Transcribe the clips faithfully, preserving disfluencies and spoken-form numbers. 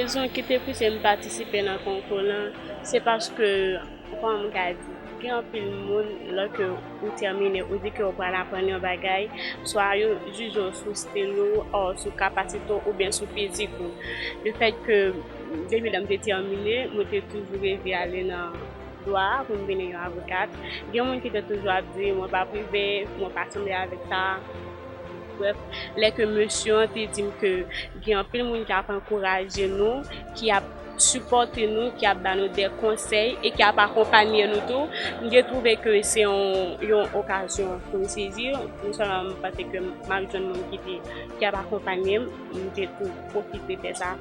Rezon ki te pouse m patisipe nan konkou lan, se paske, kòman m ka di, gen anpil moun, lè ke ou tèmine, ou di ke ou pral aprann yon bagay, swa yo jije w sou stil ou, or sou kapasite w, oubyen sou fizik ou. Lefètke, depi lè m te tèmine, mwen te toujou reve ale nan dwa a pou m vin yon avokat. Gen moun ki te toujou ap di, "Mwen p ap rive, mwen pa sanble avèk sa." Brèf, lè ke mesye an te di m ke gen anpil moun k ap ankouraje nou, ki ap sipòte nou, ki ap ba nou de konsèy e ki ap akonpanye nou tou, m te twouve ke se yon, yon okazyon pou m sezi. Non sèlman m panse ke m ap jwenn moun ki te, ki ap akonpanye m, m te tou pwofite de sa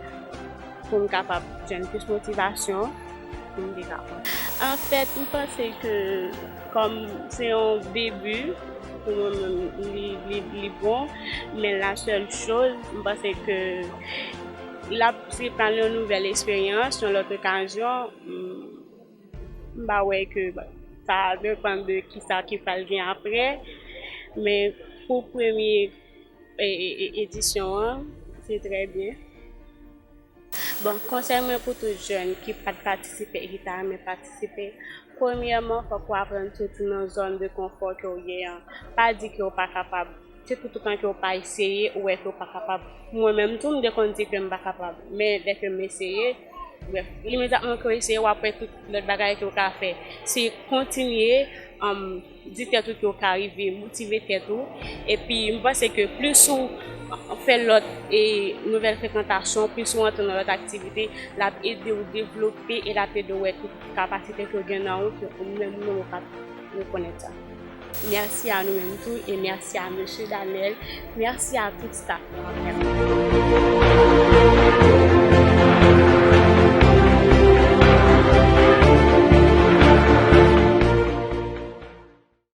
pou m kapab jwenn plis motivasyon pou m te kapab. Anfèt, m panse ke kòm se yon debi, pou mwen menm, li, li, li bon, men la sèl choz, m panse ke l ap, se pa yon nouvèl eksperyans, yon lòt okazyon, m, m pa wè ke sa depann de kisa ki pral gen apre, men pou premye e, e, e, edisyon an, se trè byen. Bon, konsèy mwen pou tout jèn ki pa t patisipe e ki ta renmen patisipe, premyèman, fòk ou aprann soti nan zòn de konfò ke w ye an. Pa di ke w pa kapab. Se pou toutan ke w pa eseye, ou wè ke w pa kapab. Mwen menm tou, m te konn di ke m pa kapab. Men lè ke m eseye, brèf, imedyatman ke w eseye, w ap wè tout lòt bagay ke w ka fè. Se kontinye, um, di tèt ou ke w ka rive, motive tèt ou. Epi, m panse ke plis ou fè lòt e nouvèl frekantasyon, plis ou antre nan lòt aktivite, l ap ede w devlope e l ap ede w wè tout kapasite ke w gen nan ou, ke ou menm ou menm ou pa t rekonèt sa. Mèsi a nou menm tou e mèsi a mesye Daniel. Mèsi a tout staff la.